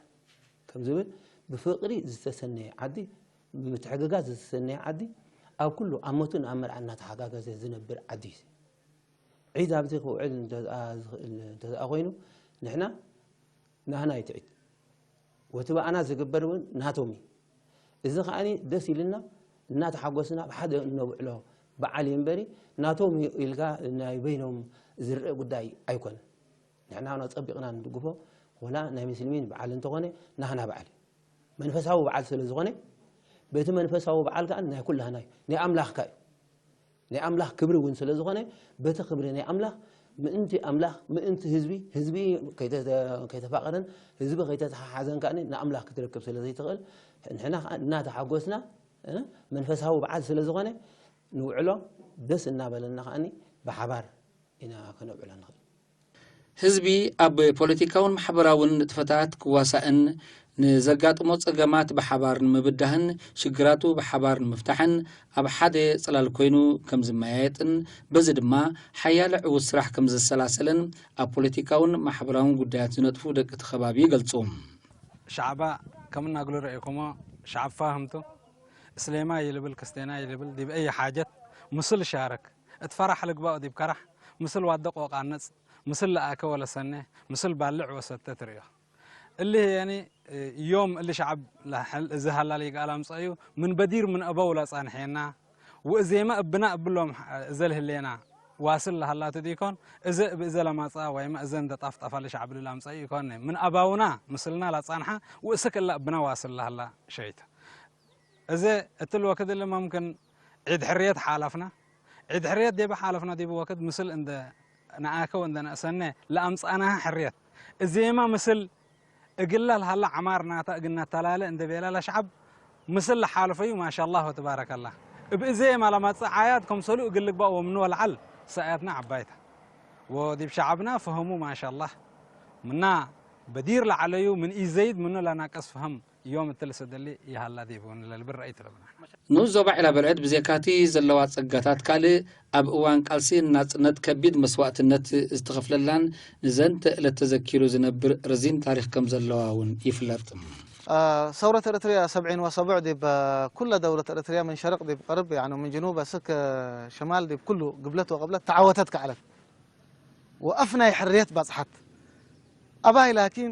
ከም ዝብል፣ ብፍቕሪ ዝተሰነየ ዓዲ፣ ብምትሕግጋዝ ዝተሰነየ ዓዲ፣ ኣብ ኩሉ ኣብ ሞትን ኣብ መርዓ እናተሓጋገዘ ዝነብር ዓዲ እዩ። ዒድ ኣብዚ ክውዕል እንተ ደኣ ዝኽእል እንተ ደኣ ኮይኑ፣ ንሕና ናህና እዩ እቲ ዒድ። ወቲ ብኣና ዝግበር እውን ናቶም እዩ። እዚ ከዓኒ ደስ ኢልና እናተሓጎስና ኣብ ሓደ እነብዕሎ በዓል እዩ እምበሪ፣ ናቶም እዩ ኢልካ ናይ በይኖም ዝረአ ጉዳይ ኣይኮነን። ንሕና ጸቢቕና ንድግፎ፣ ወላ ናይ ምስልሚን በዓል እንተኾነ ናህና በዓል እዩ። መንፈሳዊ በዓል ስለ ዝኾነ፣ በቲ መንፈሳዊ በዓል ከኣ ናይ ኩላህና እዩ፣ ናይ ኣምላኽካ እዩ። ናይ ኣምላኽ ክብሪ እውን ስለ ዝኾነ፣ በቲ ክብሪ ናይ ኣምላኽ ምእንቲ ኣምላኽ፣ ምእንቲ ህዝቢ፣ ህዝቢ ከይተ-፣ ከይተፋቐረን ህዝቢ ከይተተሓሓዘን ከኣ ንኣምላኽ ክትረክብ ስለ ዘይትኽእል፣ ንሕና ከኣ እናተሓጎስና፣ እ፣ መንፈሳዊ በዓል ስለ ዝኾነ፣ ንውዕሎ ደስ እናበለና ከኣኒ ብሓባር ኢና ከነብዕሎ ንኽእል። ህዝቢ ኣብ ፖለቲካውን ማሕበራውን ንጥፈታት ክዋሳእን ንዘጋጥሞ ጸገማት ብሓባር ንምብዳህን ሽግራቱ ብሓባር ንምፍታሕን ኣብ ሓደ ጽላል ኮይኑ ከም ዝመያየጥን በዚ ድማ ሓያለ ዕዉት ስራሕ ከም ዘሰላሰለን ኣብ ፖለቲካውን ማሕበራውን ጉዳያት ዝነጥፉ ደቂ እቲ ከባቢ ይገልጹ። ሻዕባ ከም እናግሉ ረኢኹሞ ሻዕብ ፋህምቱ እስሌማ ይልብል ክስቴና ይልብል ዲብ ኣይ ሓጀት ምስል ሻረክ እትፈራሕ ልግባኡ ዲብ ከራሕ ምስል ዋደቅ ወቃነጽ ምስል ለኣከ ወለሰነ ምስል ባልዕ ወሰተ ትርእዮ። እሊ ህየኒ ዮም እሊ ሻዕብ ለሐል እዚ ሃላል ይግኣል ኣምጸእዩ ምን በዲር ምን እበው ለጻንሐና ወእዜማ እብና እብሎም እዘል ህሌና ዋስል ለሃላቱ ዲኮን እዘ ብእዘ ለማጻ ወይማ እዘ እንደ ጣፍጣፋ ለሻዕብ ልላምጸ ይኮን ምን ኣባውና ምስልና ላጻንሓ ወእስክ እላ እብና ዋስል ለሃላ ሸይተ እዘ እትል ወክድ እሊ መምክን ዒድ ሕርየት ሓለፍና ዒድ ሕርየት ዴበ ሓለፍና ዲብ ወክድ ምስል እንደ ነኣከው እንደ ነእሰነ ለኣምጻናሃ ሕርየት እዜማ ምስል እግላ ለሃላ ዓማር ናታ እግል ነተላለ እንደ ቤላ ለሻዕብ ምስል ለሓልፈዩ ማሻላህ ወትባረከላህ እብ እዜማ ለመጽእ ዓያድ ከምሰሉ እግል ልግባእ ወምኑ ወለዓል ሰእያትና ዓባይታ ወዲብ ሻዕብና ፈህሙ ማሻላህ ምና በዲር ለዓለዩ ምን ኢዘይድ ምኑ ለናቅስ ፈህም ዮም እትል ሰደሊ ይሃላ ዲቡ ንለልብል ረአይት ለብና። ንኡስ ዞባ ዒላ በርዕድ ብዜካቲ ዘለዋ ጸጋታት ካልእ ኣብ እዋን ቃልሲ ናጽነት ከቢድ መስዋእትነት ዝተኸፍለላን ንዘንተ ዕለት ተዘኪሩ ዝነብር ረዚን ታሪኽ ከም ዘለዋ እውን ይፍለጥ። ሰውረት ኤርትርያ ሰብዒን ወሰቡዕ ዲብ ኩለ ደውለት ኤርትርያ ምን ሸርቕ ዲብ ቐርብ ያዕኑ ምን ጅኑብ እስክ ሽማል ዲብ ኩሉ ግብለት ወቐብለት ተዓወተት ከዓለት ወኣፍ ናይ ሕርየት ባጽሓት። ኣባይ ላኪን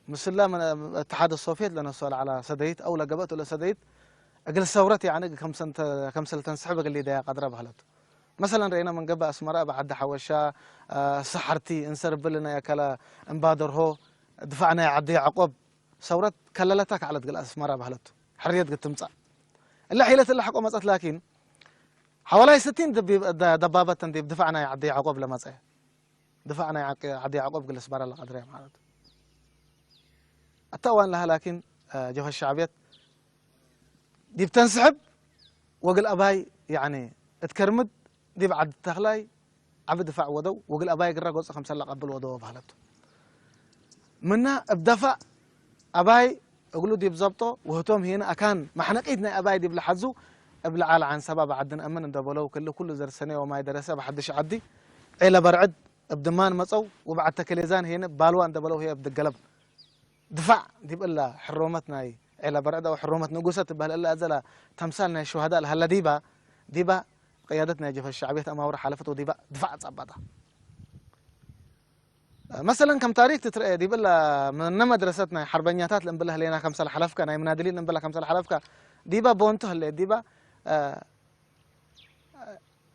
ምስላ እትሓደ ሶፍየት ለነሶ ለዓላ ሰደይት ኣው ለገበእቱ ለሰደይት እግል ሰውረት ያዕኒ ከምሰል ተንስሕብ እግል ሊደያ ቀድረ ባህለቱ። መሰለን ረኢና ምን ገባ ኣስመራ ብዓዲ ሓወሻ ሰሓርቲ እንሰር ብል ናይ ኣካላ እምባደርሆ ድፋዕ ናይ ዓዲ ያዕቆብ ሰውረት ከለለታ ከዕለት ግል ኣስመራ ባህለቱ ሕርየት ግትምጻእ እላ ሒለት እላ ሕቆ መጸት ላኪን ሓዋላይ ስቲን ደባበተን ዲብ ድፋዕ ናይ ዓዲ ያዕቆብ ለመጸ ድፋዕ ናይ ዓዲ ያዕቆብ ግል ኣስመራ ለቀድረ ማለት ኣታ እዋን ለሃ ላኪን ጀብሀት ሻዕብየት ዲብ ተንስሕብ ወግል ኣባይ ያዕኒ እት ከርምድ ዲብ ዓዲ ተኽላይ ዓቢ ድፋዕ ወደው ወግል ኣባይ ግራ ጎጽ ከምሰላ ቀብል ወደው ባህለቱ ምና እብ ደፋእ ኣባይ እግሉ ዲብ ዘብጦ ወህቶም ሂን ኣካን ማሕነቂት ናይ ኣባይ ዲብ ለሓዙ እብ ለዓል ዓንሰባ ብዓዲ ንኣምን እንደበለው ክል ኩሉ ዘርሰነ ወማይ ደረሰ ብሓድሽ ዓዲ ዔለ በርዕድ እብ ድማን መጸው ውብዓተ ከሌዛን ሄነ ባልዋ እንደበለው ህየ እብ ድገለብ ድፋዕ ዲብ እላ ሕሮመት ናይ ዔላ በርዕድ ኣው ሕሮመት ንጉሰ ትበህል እላ እዘላ ተምሳል ናይ ሹሃዳ ለሃላ ዲባ ዲባ ቅያደት ናይ ጀፈ ሻዕብየት ኣማውር ሓለፈት ወዲባ ድፋዕ ጸባጣ መሰለን ከም ታሪክ ትትረአ ዲብ እላ ምነ መድረሰት ናይ ሓርበኛታት ለእንብላ ህሌና ከምሰል ሓለፍካ ናይ ምናድሊን እንብላ ከምሰል ሓለፍካ ዲባ ቦንቱ ህለ ዲባ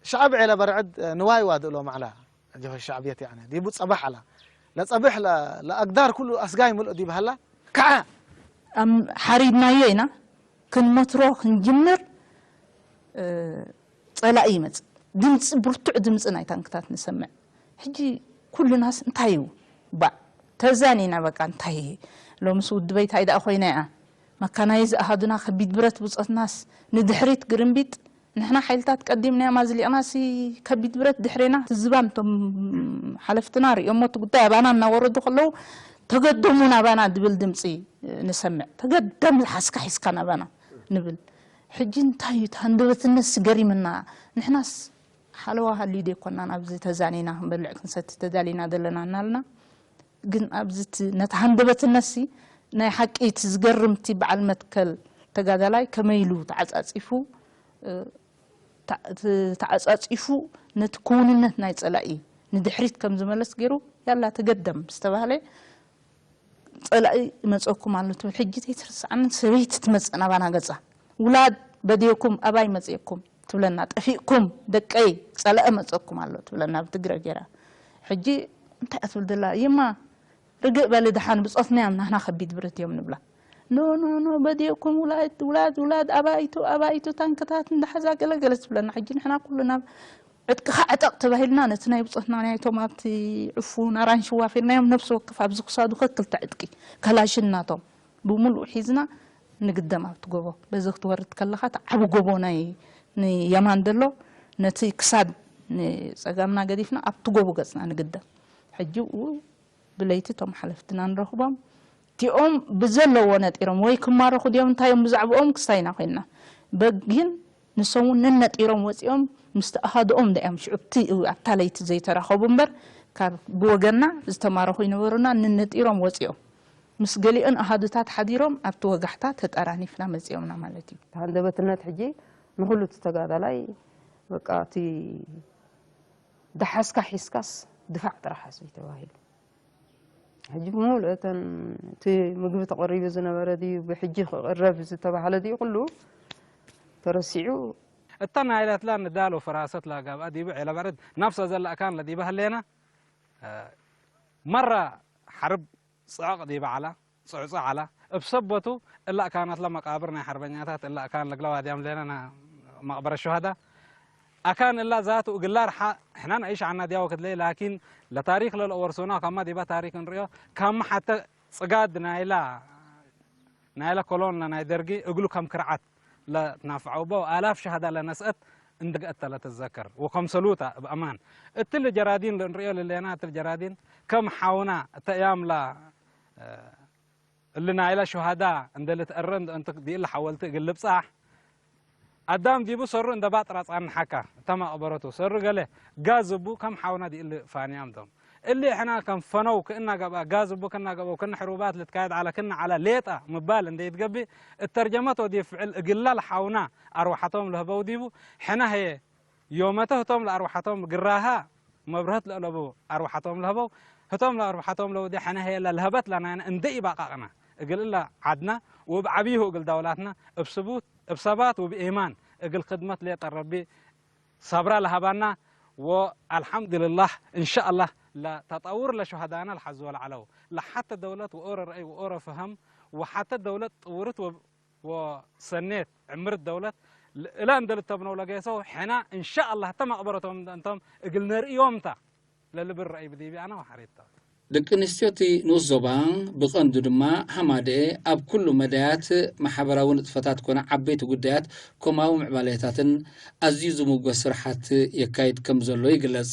ሸዓብ ዔለ በርዕድ ንዋይ ዋድእ ሎም ዓላ ጀበ ሸዕብየት ያዕነ ዲቡ ጸባሕ ዓላ ለጸብሕ ለአግዳር ኩሉ ኣስጋይ ምልእ ዲብ ሃላ ከዓ ሓሪድናዮ ኢና ክንመትሮ ክንጅምር ጸላኢ ይመጽእ ድምፂ ብርቱዕ ድምፂ ናይ ታንክታት ንሰምዕ ሕጂ ኩሉናስ እንታይ እዩ ባዕ ተዛኒና በቃ እንታይ ሎምስ ውድበይ ታይ ደኣ ኮይና እያ መካናይዝ ኣሃዱና ከቢድ ብረት ብፆትናስ ንድሕሪት ግርምቢጥ ንሕና ሓይልታት ቀዲምናዮም ኣዝሊቕናሲ ከቢድ ብረት ድሕሬና ትዝባን እቶም ሓለፍትና ሪኦሞ እቲ ጉዳይ ኣባና እናወረዱ ከለዉ ተገደሙ ናባና ድብል ድምፂ ንሰምዕ ተገደም ዝሓዝካ ሒዝካ ናባና ንብል ሕጂ እንታይ እዩ እቲ ሃንደበትነትሲ ገሪምና ንሕናስ ሓለዋ ሃልዩ ደይኮናን ኣብዚ ተዛኒና ክንበልዕ ክንሰቲ ተዳሊና ዘለና እናልና ግን ኣብዚ እቲ ነቲ ሃንደበትነትሲ ናይ ሓቂ እቲ ዝገርም እቲ በዓል መትከል ተጋዳላይ ከመይ ኢሉ ተዓፃፂፉ ተዓፃፂፉ ነቲ ክውንነት ናይ ፀላኢ ንድሕሪት ከም ዝመለስ ገይሩ ያላ ተገደም ዝተባህለ ጸላኢ ይመጸኩም ኣሎ ትብል። ሕጂ ዘይትርስዓንን ሰበይቲ ትመጽእ ናባና ገጻ። ውላድ በድየኩም ኣባይ መጽየኩም ትብለና። ጠፊእኩም ደቀይ ጸላኢ መጸኩም ኣሎ ትብለና ብትግረ ጌራ። ሕጂ እንታይ እያ ትብል ዘላ? ይማ ርግእ በሊ ደሓን ብጾትና እዮም ናህና ከቢድ ብረት እዮም ንብላ። ኖ ኖ ኖ በድየኩም ውላድ ውላድ ውላድ ኣባይቱ ኣባይቱ ታንክታት እንዳሓዛ ገለገለ ትብለና። ሕጂ ንሕና ኩሉ ናብ ዕጥቅኻ ዕጠቕ ተባሂልና ነቲ ናይ ብጾትና ናይቶም ኣብቲ ዕፉን ኣራንሺ ዋፊርናዮም ነብሲ ወከፍ ኣብዚ ክሳዱ ከክልተ ዕጥቂ ከላሽን ናቶም ብምሉእ ሒዝና ንግደም ኣብቲ ጎቦ። በዚ ክትወርድ ከለኻ እቲ ዓቢ ጎቦ ናይ ንየማን ዘሎ ነቲ ክሳድ ንጸጋምና ገዲፍና ኣብቲ ጎቦ ገጽና ንግደም። ሕጂ ብኡ ብለይቲ እቶም ሓለፍትና ንረኽቦም። እቲኦም ብዘለዎ ነጢሮም ወይ ክማረኹ ድዮም እንታይ እዮም ብዛዕባኦም ክስታይ ኢና ኮይንና። በ- ግን ንሶም እውን ነነጢሮም ወፂኦም ምስቲ ኣሃድኦም ዳ እዮም ሽዑ ኣብቲ ኣብታ ለይቲ ዘይተራኸቡ እምበር ካብ ብወገንና ዝተማረኹ ይነበሩና ነነጢሮም ወፂኦም ምስ ገሊኦን ኣሃዱታት ሓዲሮም ኣብቲ ወጋሕታ ተጠራኒፍና መፂኦምና ማለት እዩ። ሃንደበትነት ሕጂ ንኹሉ እቲ ተጋዳላይ በቃ እቲ ደሓስካ ሒዝካስ ድፋዕ ጥራሕ ሓስቢ ተባሂሉ። ሕጂ ብምሉእ እተን እቲ ምግቢ ተቐሪቡ ዝነበረ ድዩ ብሕጂ ክቕረብ ዝተባህለ ድዩ ኩሉ ተረሲዑ። እታ ናይ ለትላ ንዳሎ ፈራሰት ላጋብ ኣዲቡ ዔለበርድ ናብሰ ዘለእካን ለዲበ ህሌና መራ ሓርብ ጽዕቕ ዲበ ዓላ ጽዕጹ ዓላ እብ ሰበቱ እላ እካናትላ መቃብር ናይ ሓርበኛታት እላ እካን ለግላ ዋድያም ሌና መቅበረ ሹሃዳ ኣካን እላ ዛቱ እግላ ርሓ ሕናን ኣይሽ ዓና ዲያወ ክድለይ ላኪን ለታሪክ ለለወርሶና ከማ ዲባ ታሪክ እንርእዮ ካማ ሓተ ጽጋድ ናይላ ናይላ ኮሎንና ናይ ደርጊ እግሉ ከም ክርዓት ለትናፍዐውቦ ኣላፍ ሸሃዳ ለነስአት እንደገእተ ለትዘከር ወከም ሰሉታ ብአማን እትል ጀራዲን ለእንርእዮ ለሌና እትል ጀራዲን ከም ሓውና እተ ያምላ እሊ ናይላ ሹሃዳ እንደ ልትአረ እንደ እንተ ዲእለ ሓወልቲ እግል ልብጻሕ ኣዳም ዲቡ ሰሩ እንደ ባጥራ ጻንሓካ እተ ማቅበረቱ ሰሩ ገለ ጋዝ እቡ ከም ሓውና ዲእሊ ፋንያም ቶም እሊ ሕና ከም ፈነው ክእና ገብአ ጋዝ እቡ ክና ገብአው ክና ሕሩባት ልትካየድ ዓላ ክና ዓላ ሌጣ ምባል እንደ ይትገቢ እተርጀመት ወዲ ፍዕል እግላል ሓውና ኣርዋሓቶም ለህበው ዲቡ ሕና ሄ ዮመተ ህቶም ለኣርዋሓቶም ግራሃ መብርሀት ለእለቡ ኣርዋሓቶም ለህበው ህቶም ለኣርዋሓቶም ለውዲ ሕነ ሄ ለልሀበት ለናይነ እንደ ኢባቃቅና እግል እለ ዓድና ወብ ዓብይሁ እግል ዳውላትና እብ ስቡት እብ ሰባት ወብ ኤማን እግል ክድመት ሌጠ ረቢ ሰብራ ለሃባና ወአልሐምዱልላህ እንሻአላህ ለተጠውር ለሹሃዳና ለሐዝወ ለዐለው ለሓተ ደውለት ወኦረ ረአይ ወኦረ ፈሀም ወሓተ ደውለት ጥውርት ወብ ወሰኔት ዕምርት ደውለት እላ እንደ ልተብነው ለጌሰው ሕና እንሻአላህ እተ መቅበረቶም እንቶም እግል ነርእዮም እታ ለልብል ረአይ ብዲቢ ኣነ ወሓሬታ። ደቂ ኣንስትዮ እቲ ንኡስ ዞባ ብቐንዱ ድማ ሃማደኤ ኣብ ኩሉ መዳያት ማሕበራዊ ንጥፈታት ኮነ ዓበይቲ ጉዳያት ኮማዊ ምዕባለታትን ኣዝዩ ዝምጎስ ስራሓት የካይድ ከም ዘሎ ይግለጽ።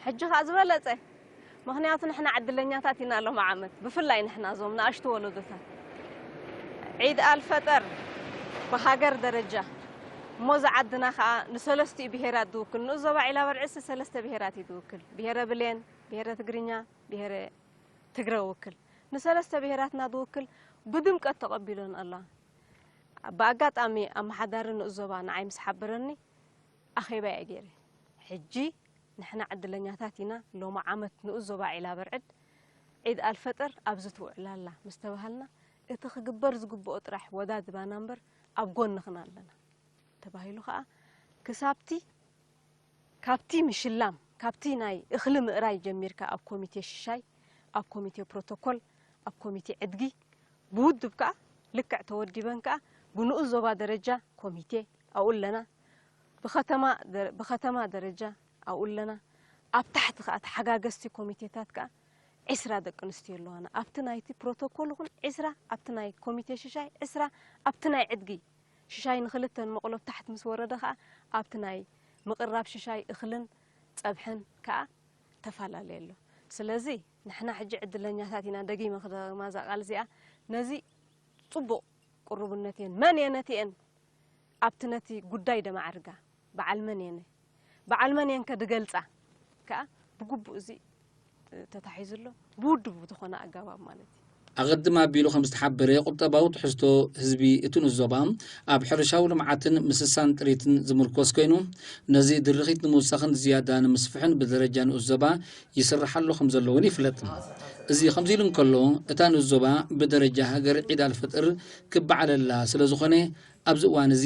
ሕጂ ኸኣ ዝበለጸ፣ ምኽንያቱ ንሕና ዕድለኛታት ኢና ሎም ዓመት፣ ብፍላይ ንሕና እዞም ንኣሽቱ ወለዶታት። ዒድ ኣልፈጠር ብሃገር ደረጃ፣ እሞ እዚ ዓድና ኸኣ ንሰለስቲኡ ብሄራት ዝውክል፣ ንኡስ ዞባ ዒላ በርዕሲ ሰለስተ ብሄራት እዩ ዝውክል። ብሄረ ብሌን፣ ብሄረ ትግርኛ፣ ብሄረ ትግረ ውክል። ንሰለስተ ብሄራትና ዝውክል ብድምቀት ተቐቢሎን ኣላ። ብኣጋጣሚ ኣመሓዳሪ ንኡስ ዞባ ንዓይ ምስ ሓበረኒ፣ ኣኼባ እየ ገይረ። ሕጂ ንሕና ዕድለኛታት ኢና፣ ሎሚ ዓመት ንኡስ ዞባ ዒላ በርዕድ ዒድ ኣልፈጠር ኣብዚ ትውዕል ኣላ ምስ ተባሃልና፣ እቲ ክግበር ዝግብኦ ጥራሕ ወዳድባና እምበር ኣብ ጎንኽን ኣለና ተባሂሉ ኸኣ ክሳብቲ ካብቲ ምሽላም፣ ካብቲ ናይ እኽሊ ምእራይ ጀሚርካ ኣብ ኮሚቴ ሽሻይ፣ ኣብ ኮሚቴ ፕሮቶኮል፣ ኣብ ኮሚቴ ዕድጊ፣ ብውድብ ከኣ ልክዕ ተወዲበን ከኣ ብንኡስ ዞባ ደረጃ ኮሚቴ ኣብኡ ኣለና። ብኸተማ ደ-፣ ብኸተማ ደረጃ ኣብኡ ኣለና። ኣብ ታሕቲ ከኣ ተሓጋገዝቲ ኮሚቴታት ከኣ ዕስራ ደቂ ኣንስትዮ ኣለዋና። ኣብቲ ናይቲ ፕሮቶኮል ይኹን ዕስራ፣ ኣብቲ ናይ ኮሚቴ ሽሻይ ዕስራ፣ ኣብቲ ናይ ዕድጊ ሽሻይ ንኽልተ ንመቕሎ ኣብ ታሕቲ ምስ ወረደ ከኣ ኣብቲ ናይ ምቕራብ ሽሻይ እኽልን ጸብሕን ከኣ ተፈላለየ ኣሎ። ስለዚ ንሕና ሕጂ ዕድለኛታት ኢና፣ ደጊመ ክደግማ እዛ ቃል እዚኣ፣ ነዚ ጽቡቕ ቅሩብነት እየን። መን እየን ነቲ እየን ኣብቲ ነቲ ጉዳይ ደማዕርጋ? በዓል መን እየን? በዓል መን እየን ከ ድገልጻ? ከኣ ብግቡእ እዚ ተታሒዙ ኣሎ፣ ብውድቡ ዝኾነ ኣገባብ ማለት እዩ። ኣቐድም ኣቢሉ ከም ዝተሓበረ፣ ቁጠባዊ ትሕዝቶ ህዝቢ እቲ ንዞባ ኣብ ሕርሻዊ ልምዓትን ምስሳን ጥሪትን ዝምርኮስ ኮይኑ፣ ነዚ ድርኺት ንምውሳኽን ዝያዳ ንምስፍሕን ብደረጃ ንኡስ ዞባ ይስራሕ ኣሎ ከም ዘሎ እውን ይፍለጥ። እዚ ከምዚ ኢሉ እንከሎ፣ እታ ንኡስ ዞባ ብደረጃ ሃገር ዒድ ኣልፈጥር ክበዓለላ ስለ ዝኾነ፣ ኣብዚ እዋን እዚ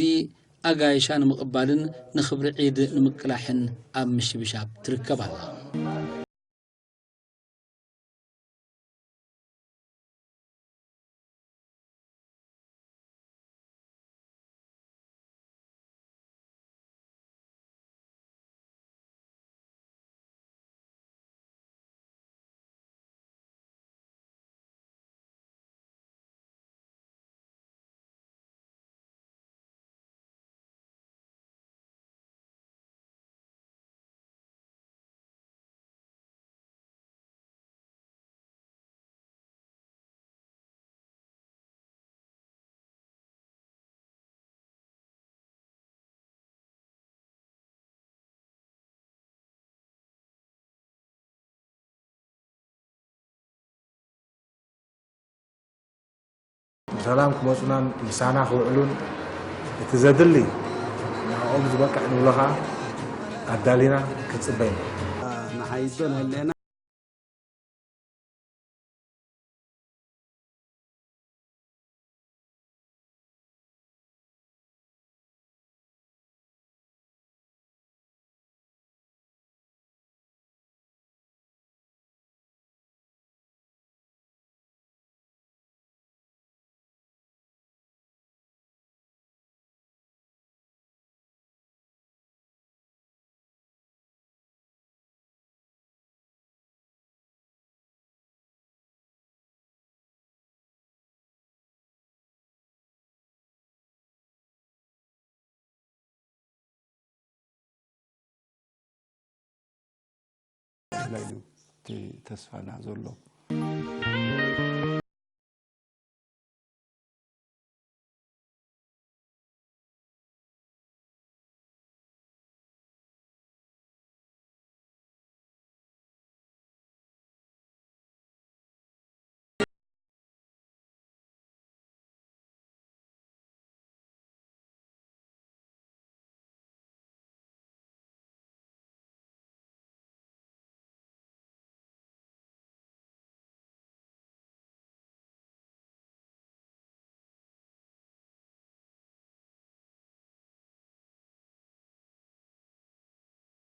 ኣጋይሻ ንምቕባልን ንኽብሪ ዒድ ንምቅላሕን ኣብ ምሽብሻብ ትርከብ ኣላ። ብሰላም ክመፁናን ምሳና ክውዕሉን እቲ ዘድሊ ንዕኦም ዝበቅዕ ንብሎ ከዓ ኣዳሊና ክንፅበ ኢና። ንዓይዶ ንህሌና። ኢላ እዩ እቲ ተስፋና ዘሎ።